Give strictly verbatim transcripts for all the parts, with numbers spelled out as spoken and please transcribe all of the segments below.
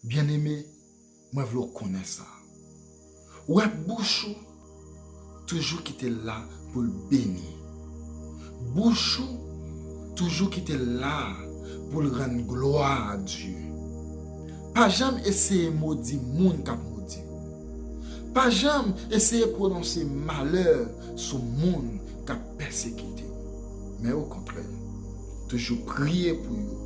Byeneme, mwen vle w konnen sa. Ou wè bouch ou, toujou kite l la pou l beni. Bouch ou, toujou kite l la pou l rann glwa a Dye. Pa janm eseye modi moun k ap modi w. Pa janm eseye pwononse malè sou moun k ap pèsekite w. Men okontrè, toujou priye pou yo.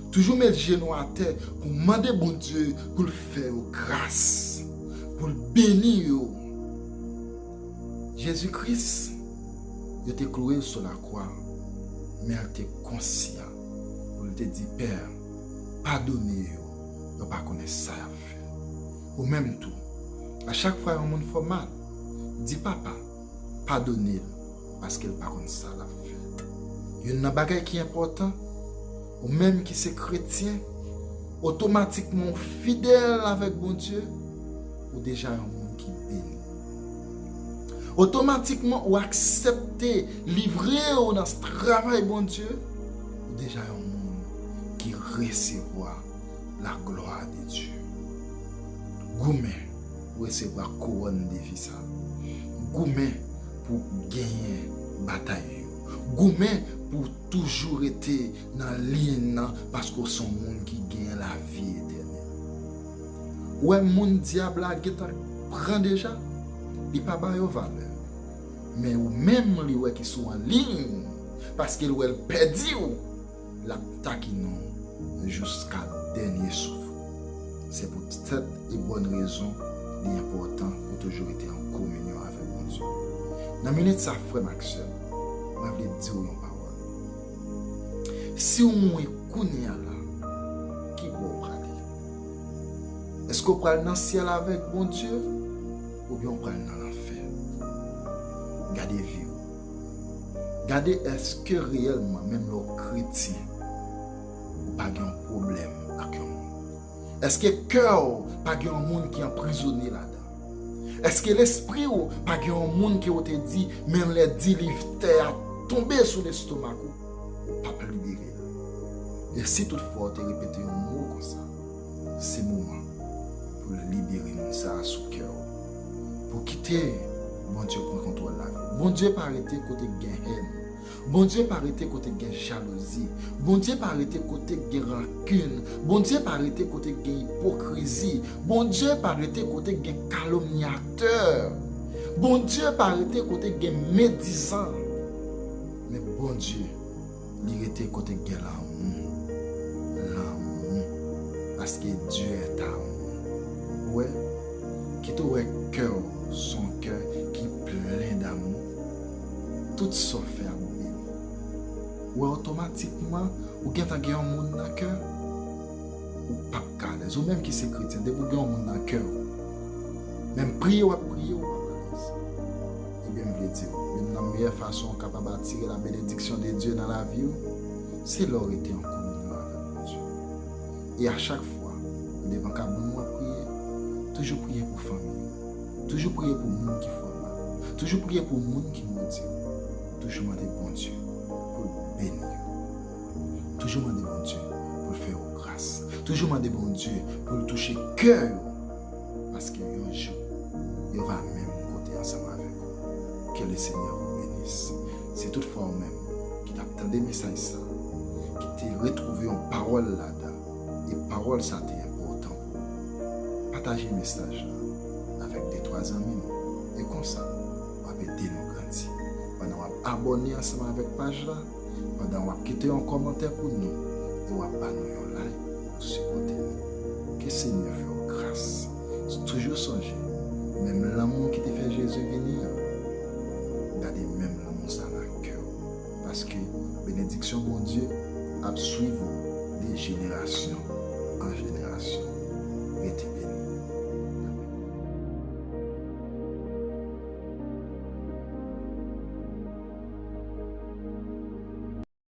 Toujou met jenou atè pou mande Bondye pou l fè yo gras, pou l beni yo. Jezi Kris, yo te kloure l sou lakwa, men l te konsyan pou l te di, Pè, padone yo, yo pa konnen sa y ap fè. Ou menm tou, a chak fwa yon moun fè w mal, di, Papa, padone l, paske l pa konn sa l ap fè. Youn nan bagay ki enpòtan, ou menm ki se kretyen, otomatikman ou fidèl avèk Bondye, ou deja yon moun ki beni. Otomatikman ou aksepte livre w nan travay Bondye, ou deja yon moun ki resevwa la gloire de Dieu. Goumen pou resevwa kouwòn de vi sa. Goumen pou genyen batay yo. Goumen pou toujou rete nan liy nan, paske w se yon moun ki genyen lavi etènèl. Ou wè moun dyab la gentan pran deja, li pa ba yo valè. Men ou menm li wè ki sou an liy, paske l wè l pèdi w, l ap takinen w jiska dènye souf ou. Se poutèt e bòn rezon li enpòtan pou toujou rete an kominyon avèk Bondye. Nan minit sa, frè m ak sè m, mwen vle di w yon pawòl. Si w mouri kounye a la, ki bò w prale? Èske w pral nan syèl avèk Bondye oubyen w pral nan lanfè? Gade vi w. Gade èske reyèlman, menm lè w kretyen, ou pa gen yon pwoblèm ak yon moun. Èske kè w pa gen yon moun ki anprizone ladan? Èske lespri w pa gen yon moun ke w te di, men lè di liv tè a tonbe sou lestomak ou, ou p ap libere l? E si toutfwa w te repete yon mo konsa, se moman pou w libere moun sa a sou kè w, pou w kite Bondye pran kontwòl lavi w. Bondye pa rete kote k gen hèn. Bondye pa rete kote k gen jalouzi. Bondye pa rete kote k gen rankin. Bondye pa rete kote k gen ipokrizi. Bondye pa rete kote k gen kalomnyatè. Bondye pa rete kote k gen medizan. Men Bondye, li rete kote k gen lanmou. Lanmou. Paske Dieu est amour. Ou wè? Kit ou wè kè w se yon kè ki plen damou, tout sa w fè ap beni. Ou wè, otomatikman, ou gentan gen yon moun nan kè w, ou p ap ka alèz. Ou menm ki se kretyen, depi w gen yon moun nan kè w, menm priye w ap priye, ou p ap alèz. Ebyen, m vle di w, youn nan meyè fason w kapab atire la bénédiction de Dieu nan lavi w, se lè w rete an kominyon avèk Bondye. E a chak fwa, ou devan kabann ou ap priye, toujou priye pou fanmi w. Toujou priye pou moun ki fè w mal. Toujou priye pou moun ki modi w. Toujou mande Bondye pou l beni w. Toujou mande Bondye pou l fè w gras. Toujou mande Bondye pou l touche kè yo. Paske yon jou, yo va menm kote ansanm avèk ou. Que le Seigneur vous bénisse. Si toutfwa ou menm ki t ap tande mesaj sa, ki te retwouve yon pawòl ladan, e pawòl sa te enpòtan pou ou, pataje mesaj la avèk de twa zanmi w, e konsa, w ap ede nou grandi. Pandan w ap abòne ansanm avèk paj la, pandan w ap kite yon kòmantè pou nou, e w ap ba nou yon like pou sipòte nou. Ke Senyè fè w gras. Toujou sonje, menm lanmou ki te fè Jezi vini an, gade menm lanmou sa nan kè w. Paske benediksyon Bondye ap swiv